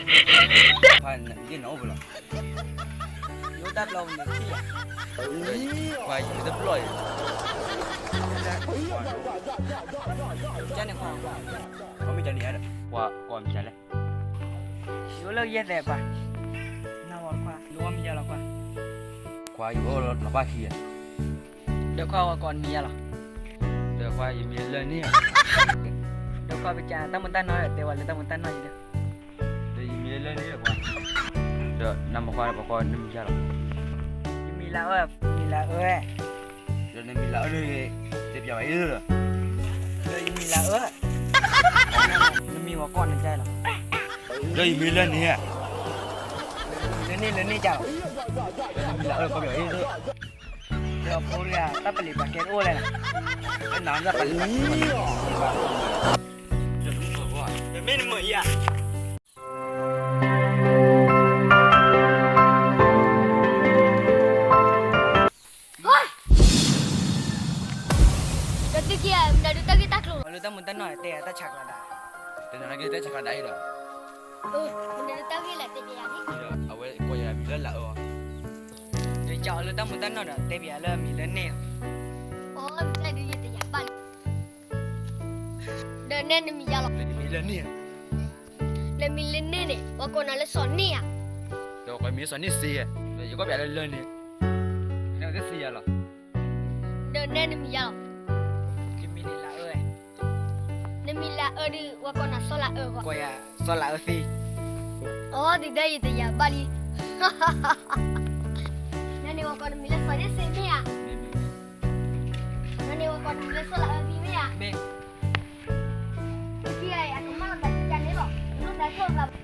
ခွါ ယနအိၣ်ပူၤလီၤ. ယအိၣ်တၢ်ဘျီပူၤန့ၣ်ထံၣ်ယၤ, ခွါယတဘျီၣ်အံၤ, ကန့ၣ်ခွါ, ခွါမ့ၢ်ကန့ၣ်ယၤဒီး ခွါကိးမံၤယၤလဲၣ်. ယအိၣ်လၢယဲၢ်သဲးပှၤ, နဝီခွါ ယအိၣ်မံၤယၤလီၤခွါ, ခွါယအိၣ်လီၤဘၣ်ခံဧါ. ဒီးခွါဝဲကိးနမံၤယၤလီၤ. ဒီးခွါယမံၤလၢန့ၣ်ဧါ. ဒီးခွါပကးတၢ်မူတၢ်နီၢ်ဒီး တဲဝဲလၢတၢ်မူတၢ်နီၢ်ယၤဒီး, ဒီးယမံၤလၢန့ၣ်ဒီးခွါ, ဒီးနမ့ၢ်ခွါဒီးပကိးနမံၤယၤလီၤ. ယမံၤလၢအၢ, မံၤလၢအၢ, ဒီးနမံၤလၢအၢဒီး တဲပျးဘၣ်အံၤဒီး, ဒီးယမံၤလၢအၢ, နမံၤဝဲကိးနကါလီၤ. ဒီးယမံၤလၢန့ၣ်ဧါ. လၢန့ၣ်လၢန့ၣ်ကါလီၤ. ဒီးနမံၤလၢအၢကိးပျးအံၤဒီး, ဒီးဖိလၢတၢ်ပလံၤပှၤကဲတအိၣ်လဲၣ်, နပလံၤပှၤကဲတအိၣ်လဲၣ်, မ့ၢ်နမံၤယၤ. ဒီးသုခံဂၤ မတၤဒုးတၢ်ဂ့ၢ်တၢ်ကျိၤလီၤ. အီၤလၢတၢ်မူတၢ်နီၢ်တဲတၢ်ဆါကျါဒၣ်, တနၤလၢက့ၤတၢ်ဆါကျါဒၣ်အံၤဒီး, မတၤဒုးတၢ်ဂ့ၢ်လၢတဲပျးယၤန့ၣ်, အဝဲကိးယၤမံၤလၢလၢအၢအီၤ, ဒီးကးအီၤလၢတၢ်မူတၢ်နီၢ်ဒီး တဲပျးလၢအမံၤလၢန့ၣ်လီၤ. အီၤ မတၤဒုးယတယၤဘၣ်လံ. ဒီးနဲနမံၤယၤလီၤ. လၢမံၤလၢန့ၣ်လီၤ. လၢမံၤလၢန့ၣ်န့ၣ် ပှၤကိးနၤလၢစီၤန့ၣ်ဧါ. ဒီးကိးမံၤလၢစီၤန့ၣ်စ့, ယကိးပျးလၢလၢန့ၣ်, နသ့စ့ယၤလီၤ. ဒီးနဲနမံၤယၤလီၤ. ယမံၤန့ၣ်လၢအၢ, နမံၤလၢအၢဒီး ပှၤကိးနၤစီၤလၢအၢဂီၢ်, ကိးယၤစီၤလၢအၢသ့. အီၤ ဒုးဒီးယတယၤဘၣ်လံ. နန့ၣ်ပှၤကိးနမံၤလၢစီၤန့ၣ်စ့မ့ၢ်ဧါ. နန့ၣ်ပှၤကိးနမံၤလၢစီၤလၢအၢသ့မ့ၢ်ဧါ. မ့ၢ်, တခံဂၤအံၤ အကမၣ်လီၤသးကန့ၣ်လီၤ, လိၣ်သးဆိၣ်သးဘၣ်.